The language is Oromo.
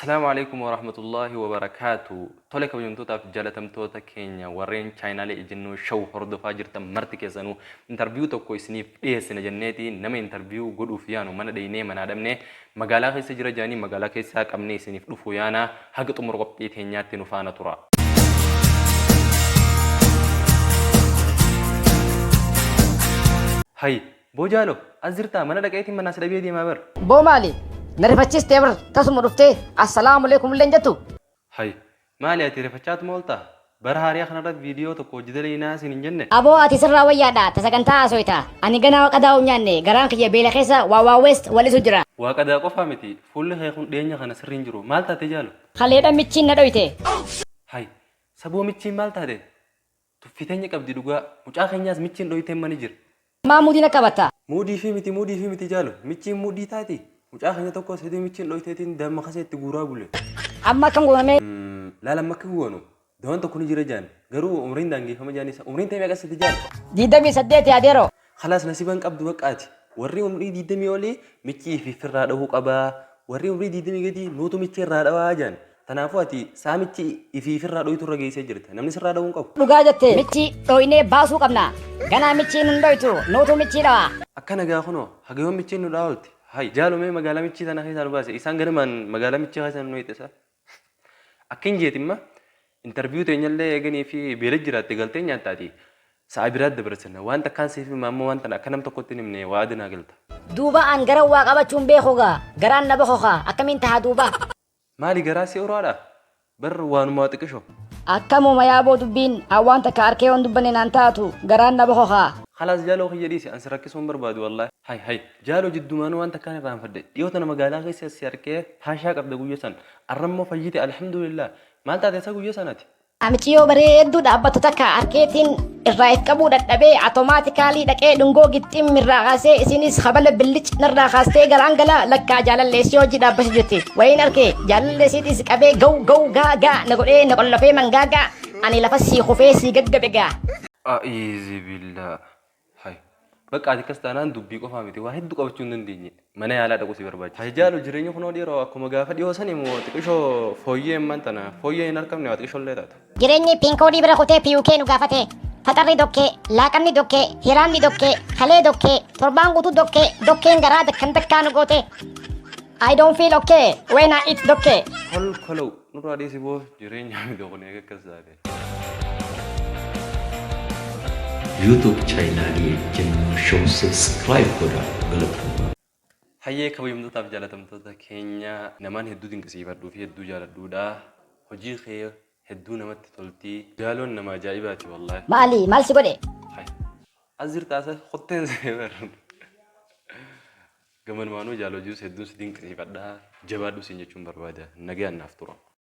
Assalaamu alaikum warahmatullaahi wabarakaatu. Tole kabajamtootaaf jaalatamtoota keenya warreen chaayinaalee ejjennoo show hordofaa jirtan marti keessanuu interview tokko isiniif dhiyeessina jenneeti nama interview godhuuf yaanu mana dheeynee manaa dhabne magaalaa keessa jira jaanii magaalaa keessaa qabnee isiniif dhufuu yaana haga xumura qophii teenyaatti nu faana tura. Hay Boo Jaalo, as jirtaa? Mana dhaqeetiin manaa si dhabee deemaa bar. Boo maali? Na rifachiistee bar tasuma dhuftee assalaamu alaikum illee hin jettu? Hay, maali ati rifachaatuma ooltaa? Bara haariyaa kanarratti viidiyoo tokko hojii dalaynaa siin hin jenne? Aboo ati sirraa wayyaadha ta sagantaa haasoyta. Ani ganaa waa qadaa'u hin nyaanne garaan kiyya beela keessa waa waa west wal'isu jira. Waa qadaa qofaa miti fuulli kee kun dhiyeenya kana sirrii hin jiru. Maal taate Jaalo? Kaleedha michiin na dhoyte. Hay, saboo michiin maal taate? Tuffii teenya qabdi dhugaa. Mucaa keenyaas michiin dhoyteen mani jira. Maa muudii na qabatta? Muudii fi miti muudii fi miti jaalo. Michiin muudii taati. Mucaa keenya tokkos heduu michiin dhoyteetiin damma kasee itti guuraa bule. Amma akkam goona mee? Laal amma akka goonu. Dawaan tokko ni jira jaan. Garuu umriin daangeeffama jaan isa. Umriin tee meeqa sitti jaal? 28 adeero. Khalaas nasiba hin qabdu baqqa ati. Warri umrii 20 olii michii ifiif firraa dhahuu qaba. Warri umrii 20 gadii nuutu michii irraa dhawaa jaan. Tanaafuu ati saa michii ifii firraa dhoytu irra geessee jirta. Namni sirraa dhahuu hin qabu. Dhugaa jette michii dhoynee baasuu qabna. Ganaa michiin nun dhoytu nuutu michii dhawa. Akkana gaa kunoo haga yoom michiin nu dhawaa oolti. Hay jaalo mee magaalaa michii tana keessaa nu baase. Isaan ganamaan magaalaa michii keessa nu nayxe sa. Akkin jeeti imma interview teenyallee eeganii fi beela jiraatte galtee nyaattaati sa'a biraat dabarsanna waan takkaan siif hima amma waan tana akka nam tokkotti hin himne waa'ada naa galta. Duuba an gara waa qabachuu hin beeku gaa garaan na bokoka akkamiin taha duuba. Maali garaa si uraadha bar waanumaa xiqisho. Akkamuma yaaboo dubbiin an waan takka arkee yoon dubbanne naan taatu garaan na bokoka. Khalaas jaaloo kiyya dhiisi an si rakkisuu hin barbaadu wallahi. Hay hay Jaalo jiddumaanuu waan takkaan irraanfadhe dhiyoo tana magaalaa keessa si arkee faashaa qabda guyya san arra immoo fayyite alhamdulillah maal taate sa guyya san ati? Miciyyoo bareedduu dhaabbattu takka arkeetiin irraa if qabuu dadhabee atoomaatikaalii dhaqee dhungoo gixxim irraa kaasee isinis kabala billic narraa kaastee galaan gala lakkaa jaalallee si hojii dhaabbachuu jirti. Wayiin arkee jaalallee siitis qabee gaw gaw gaa gaa na godhee na qollofee mangaagaa ani lafa sii kufee sii gaggabe gaa. A'iizibillah Hay. Bakka ati akkas taanaan dubbii qofaa miti waa hedduu qabachuu hin dandeenye. Mana yaalaa dhaquu si barbaachisa. Hay jaalo jireenyi kunoo dhiiroo akkuma gaafa dhiyoo sani moo xiqishoo fooyyee ammaan tana fooyyee hin arkamne waa xiqishoo illee taatu. Jireenyi piinkoodii bira kutee PUK nu gaafate. Faxarri dokkee, laaqanni dokkee, hiraanni dokkee, kalee dokkee, torbaan guutuu dokkee, dokkeen garaa dakkan dakkaa nu goote. I don't feel okay when I eat dokkee. Kolkolow nurraa dhiisi boo jireenya miti kun eega akkas taate. YouTube chaayinaalii Ejjennoo Show Subscribe godhaa galatoomaa. Hayyee kabajamtootaaf jaalatamtoota keenya namaan hedduu dinqisiifadhuu fi hedduu jaaladhuudha. Hojii kee hedduu namatti tolti. Jaaloon nama ajaa'ibaati wallaahi. Maali maal si godhe? Hay. As jirta asa kotteen see bar. Gamanumaanuu jaal hojius hedduun si dinqisiifadha. Jabaadhu siin jechuun barbaada. Nagayaan naaf tura.